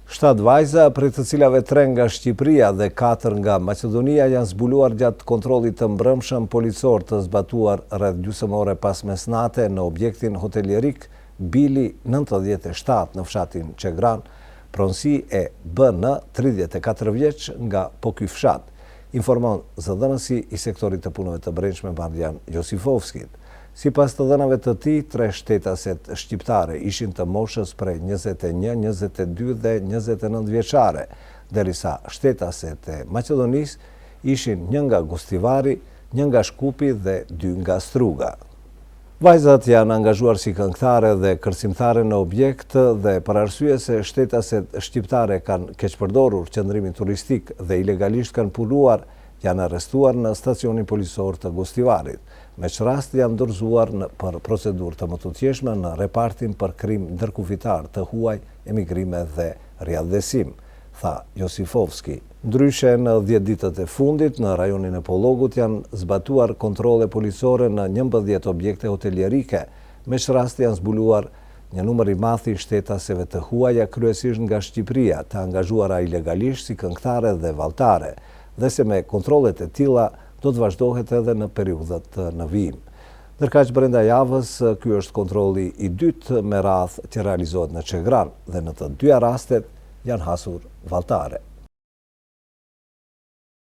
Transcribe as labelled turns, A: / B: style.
A: Shtatë vajza, prej të cilave tre nga Shqipëria dhe katër nga Maqedonia janë zbuluar gjatë kontrollit të mbrëmshëm policor të zbatuar rreth gjysmë ore pas mesnate në objektin hotelierik Bili 97 në fshatin Çegran, pronësi e BN, 34 vjeç, nga po ky fshat, informon zëdhënësi i Sektorit të Punëve të Brendshme Marjan Josifovski. Sipas të dhënave të tij, tre shtetaset shqiptare ishin të moshës prej 21, 22 dhe 29 vjeçare, derisa shtetaset e Maqedonisë ishin një nga Gostivari, një nga Shkupi dhe dy nga Struga. Vajzat janë angazhuar si këngëtare dhe kërcimtare në objekt dhe për arsye se shtetaset shqiptare kanë keqpërdorur qëndrimin turistik dhe ilegalisht kanë punuar, janë arrestuar në stacionin policor të Gostivarit, me ç'rast janë dorëzuar në për procedurë të mëtutjeshme në repartin për krim ndërkufitar të huaj, emigrime dhe riatdhesim, tha Josifovski. Ndryshe, në 10 ditët e fundit, në rajonin e Pollogut janë zbatuar kontrolle policore në 11 objekte hotelierike, me ç'rast janë zbuluar një numër i madh i shtetaseve të huaja, kryesisht nga Shqipëria, të angazhuara ilegalisht si këngëtare dhe valltare, dhe se me kontrollet e tilla do të vazhdohet edhe në periudhët në vijim. Ndërkaq brenda javës, ky është kontrolli i dytë me radhë që realizohet në Çegran dhe në të dyja rastet janë hasur valltare.